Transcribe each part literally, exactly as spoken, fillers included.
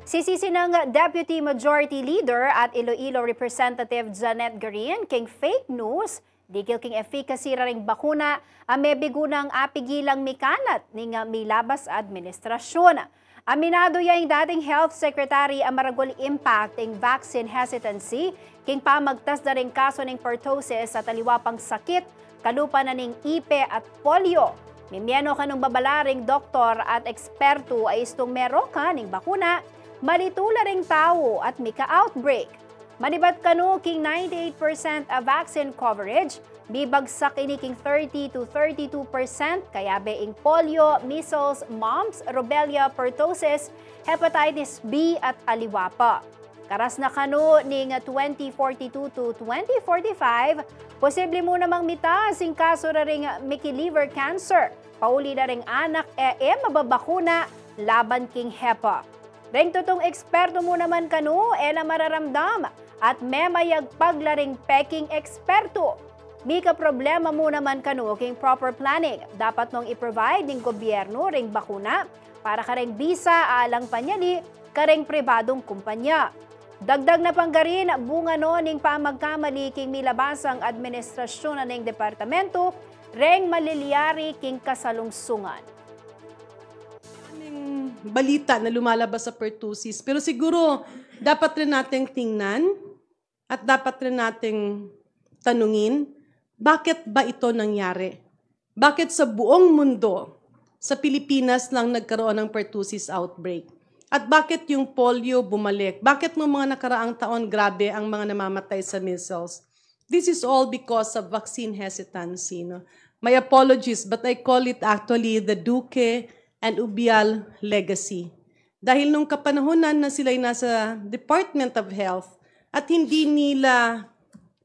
Sisisin nang Deputy Majority Leader at Iloilo Representative Janet Garin king fake news dikil king efficacy ra ring bakuna a mebigun nang apigilang mikanat ning milabas a administrasyun. Aminadu ya ing dating Health Secretary a maragul impact ing vaccine hesitancy king pamagtas da ring kasu ning pertussis at aliwa pang sakit, kalupa na ning ipe at polio. Mimie no kanung babala ring doktor at ekspertu a istung meroka ning bakuna, malitu la ring tau at mika-outbreak. Manibat kanu king ninety-eight percent a vaccine coverage, mibagsak ini king thirty to thirty-two percent, kayabe ing polio, measles, mumps, rubella, pertussis, hepatitis B at aliwa pa. Karas na kanu ning twenty forty-two to twenty forty-five, posible mu namang mitaas ing kasu ra ring miki-liver cancer, pauli na ring anak e, e mababakuna laban king hepa. Ring tutung ekspertu mu naman kanu, e la mararamdam at memayagpag la ring peking ekspertu. Mika problema mu naman kanu king proper planning. Dapat nong i-provide ning gobyernu ring bakuna para kareng bisa alang panyali kareng pribadung kumpanya. Dagdag na pang garin, bunga no ning pamagkamali king milabasang administrasyun na ning departamentu reng malilyari king kasalungsungan. Maraming balita na lumalabas sa pertussis, pero siguro dapat rin nating tingnan at dapat rin nating tanungin, bakit ba ito nangyari? Bakit sa buong mundo, sa Pilipinas lang nagkaroon ng pertussis outbreak? At bakit yung polio bumalik? Bakit nung mga nakaraang taon grabe ang mga namamatay sa measles? This is all because of vaccine hesitancy, no? My apologies, but I call it actually the Duque and Ubial legacy. Dahil nung kapanahunan na sila'y nasa Department of Health at hindi nila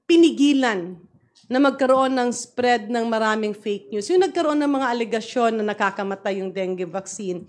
pinigilan na magkaroon ng spread ng maraming fake news. Yung nagkaroon ng mga alegasyon na nakakamatay yung dengue vaccine.